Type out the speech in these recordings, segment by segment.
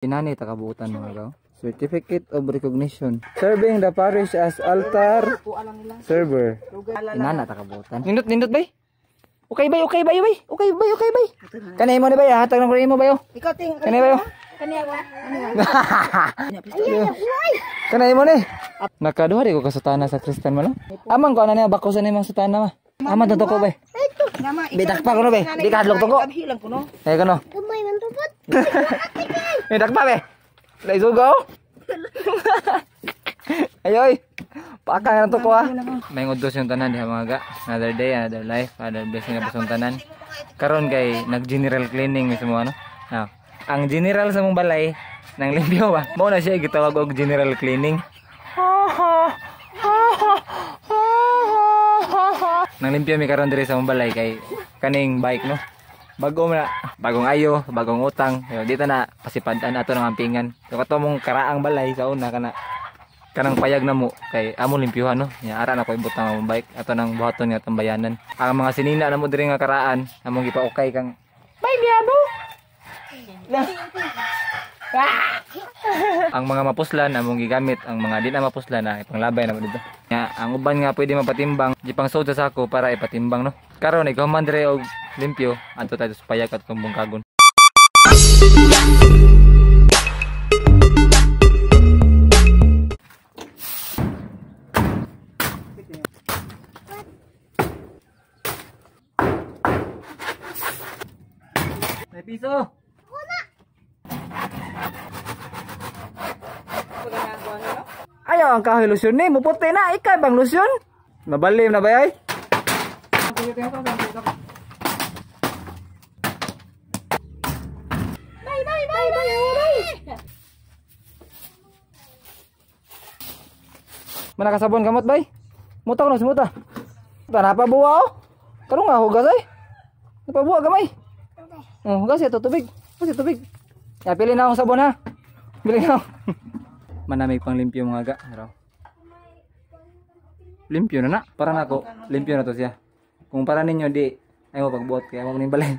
Inani ta kabuutan mga gaw. Certificate of Recognition. Serving the parish as altar server. Inana ta kabuutan. Nindot nindot bay. Okay bay, okay bay, bay. Okay bay, okay bay. Kanay mo ni bay, hatag na ko nimo bay. Ikaw ting. Kanay bay. Kaniya ba? Kanay mo ni. Nakaduha di ko kasutana sa Kristan mo no. Amang ko ana niya bako sa nimong sutana ma. Aman to ko bay. Bidak pa ko no bay. Di ka hadlok to ko. Ay kono. Gamay man tupot. Bidak pa bay. Let's go. Ayoy. Paka na to ko ah. May ngudtos yung tanan diha mga ga. Another day, another life, another blessing na pasong tanan. Karon kay nag-general cleaning mismo ano. Now, ang general sa mong balay nang limpyo ba. Mao na siya gitawag og general cleaning. Nang limpyo mi karon diri sa mong balay kay kaning bike no. Bago na, bagong ayo, bagong utang. Yo, dito na pasipadan ato ng ampingan. So kato mong karaang balay sa una kana kanang payag na mo kay among limpyuhan no. Nya ara na ko ibutang among bike ato nang buhaton nga tambayanan. Ang mga sinina na mo diri nga karaan among gipaukay kang bay miabo. Ang mga mapuslan among gigamit, ang mga di na mapuslan na ipanglabay na mo dito. Nya ang uban nga pwede mapatimbang, gipang-sod sa sako para ipatimbang no. Karon ikaw man dire og limpyo adto tayo sa payag at tumbong kagon. May piso. Ayaw ang kahoy lusyon ni, muputi na, ikay bang lusyon? Mabalim na ba ay? Bye bye bye bye bye. Mana kasabon kamot bay? Muta ko na sumuta. Tara pa buwa oh. Karon nga hugas ay. Napabuwa gamay. Oh, hugas ito tubig. Hugas ito tubig. Ya pili na akong sabon ha. Pili na ako. Manamig pang limpyo mga ga. Araw. Limpyo na na. Para nako, limpyo na to siya. Kung para ninyo di ay mo pagbuot kaya mo ning balay.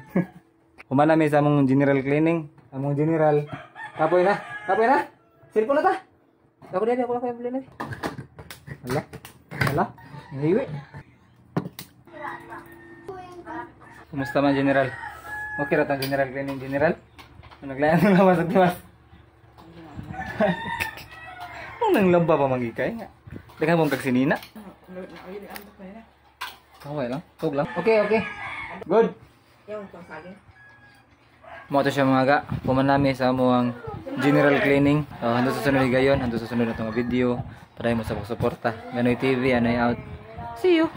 Humanami sa among general cleaning, among general. Kapoy na. Kapoy na. Cellphone na ta. Ako di ako ako bili na. Hala. Hala. Hiwi. Kumusta man general? Okay ra tang general cleaning general. Naglayan na naman sa tiwas. Nung nang lamba pa mangikay nga. Daghan mong kagsinina. Okay lang. Tug lang. Okay, okay. Good. Mo to siya mga ga. Pumanami sa among general cleaning. Hangtod sa sunod gayon, hangtod sa sunod na itong video. Padayon mo sa pagsuporta. Ganoy TV, Anoy out. See you.